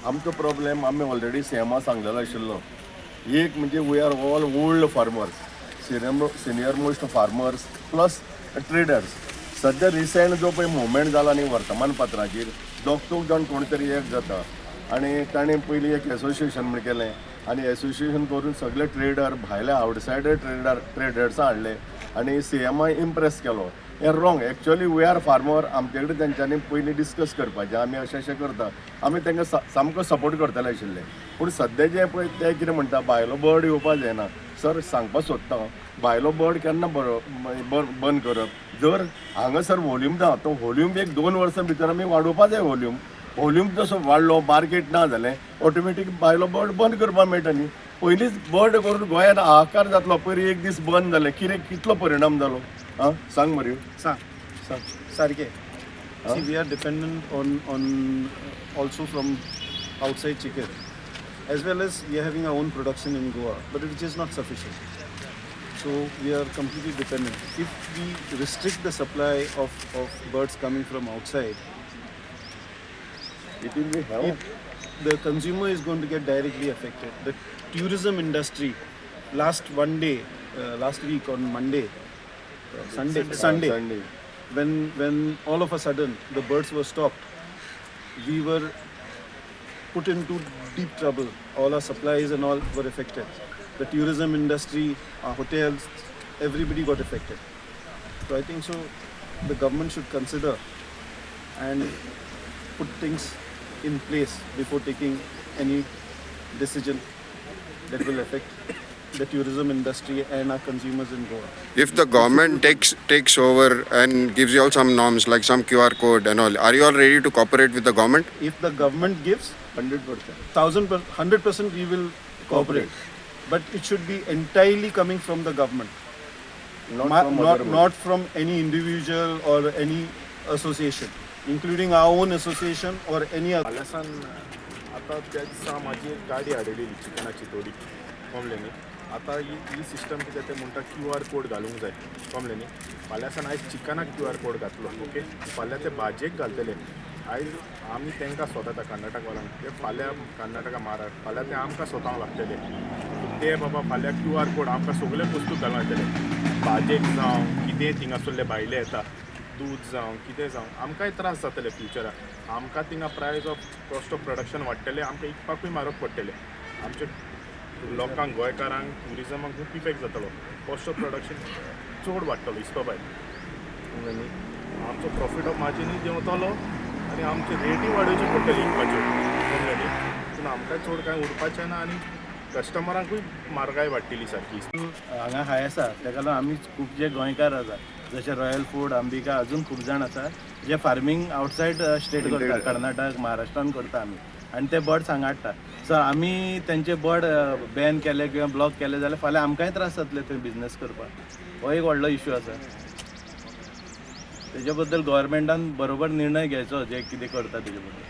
आमचो प्रॉब्लेम आमी ऑलरेडी सीएमा सांगलेलो आशिल्लो. एक म्हणजे we are all old farmers, senior most farmers plus traders. सध्या रिसेंट जो पळय मुवमेंट जाला न्ही वर्तमानपत्राचेर, दोग चौग जाण कोण तरी एक जाता आनी ताणें पयलीं एक एसोसिएशन म्हण केलें आनी एसोसिएशन करून सगळे ट्रेडर, भायले आवटसायडर ट्रेडर्सां हाडले आनी सीएमाक इम्प्रेस केलो. हें wrong. Actually we are farmer. आमचे कडेन तेंच्यांनी पयलीं डिस्कस करपाचें, आमी अशें अशें करता, आमी तांकां सामको सपोर्ट करतले आशिल्ले. पूण सद्या जे पळय ते कितें म्हणटा, भायलो बर्ड येवपा जायना. सर, सांगपा सोदता हांव, भायलो बर्ड केन्ना बरो बंद करप? जर हांगासर वॉल्यूम ना, तो वॉल्यूम एक 2 वर्सां भितर आमी वाडोवपा जाय. वॉल्यूम जसो वाडलो, मार्केट ना जालें, ऑटोमॅटीक भायलो बर्ड बंद करपाक मेळटा न्ही. पयलींच बर्ड करून गोंयांत हाहाकार जातलो. पयर एक दीस बंद जालें, कितें कितलो परिणाम जालो आं, सांग मरे. सांग. सांग. सारकें. See, we are dependent on also from outside chicken, as well as we are having our own production in Goa, but it is not sufficient. So we are completely dependent. If we restrict the supply of birds coming from outside, it will be have the consumer is going to get directly affected. The tourism industry, last one day, last week on Monday, Sunday, Sunday, Sunday, when all of a sudden the birds were stopped, we were put into deep trouble. All our supplies and all were affected. The tourism industry, our hotels, everybody got affected. So I think so the government should consider and put things in place before taking any decision that will affect the tourism industry and our consumers in Goa. If the government takes over and gives you all some norms like some QR code and all, are you all ready to cooperate with the government? If the government gives, 100%. 100% we will cooperate. But it should be entirely coming from the government, Not from not, other. Not from any individual or any association, including our own association or any other. फाल्यांसान आतां त्या दिसा म्हाजी एक गाडी हाडलेली चिकनाची थोडी, कळ्ळें न्ही? आतां ही सिस्टम कितें, ते म्हणटा क्यू आर कोड घालूंक जाय, कळ्ळें न्ही? फाल्यांसान आयज चिकनाक क्यू आर कोड घातलो, ओके, फाल्यां ते भाजयेक घालतले. आयज आमी तांकां सोदता कर्नाटकवाल्यांक, ते फाल्यां कर्नाटका, महाराष्ट्र, फाल्यां ते आमकां सोदोंक लागतले. ते बाबा फाल्यां क्यू आर कोड आमकां सगळे वस्तू घालूंक येतले, भाजयेक जावं कितें, थिंगासरले भायले येता, दूद जावं कितें जावं, आमकांय त्रास जातले फ्युचराक. आमकां थिंगा price of cost of production वाडटलें, आमकां इकपाकूय म्हारग पडटलें. आमच्या लोकांक, गोंयकारांक, ट्युरिजमाक खूब इफेक्ट जातलो. कॉस्ट ऑफ प्रोडक्शन चड वाडटलो हिस्पा भायर आनी आमचो प्रॉफीट ऑफ मार्जिनूय देंवतलो आनी आमचे रेटूय वाडोवचे पडटले इकपाच्यो, समजलें न्ही? पूण आमकां चड कांय उरपाचें ना आनी कस्टमरांकूय म्हारगाय वाडटली सारकी. हांगा हाय आसा, ताका लागून आमी खूब जे गोंयकार आसा, जशे रॉयल फूड, अंबिका, अजून खूब जाण आसा जे फार्मींग आवटसायड स्टेट करता, कर्नाटक, महाराष्ट्रान करता आमी आनी ते बर्ड्स हांगा हाडटा. सो आमी तेंचे बर्ड बॅन केले किंवा ब्लॉक केले जाल्यार फाल्यां आमकांय त्रास जातले थंय बिजनस करपाक. हो एक व्हडलो इशू आसा. तेजे बद्दल गव्हर्मेंटान बरोबर निर्णय घेवचो, जे कितें करता तेजे बद्दल.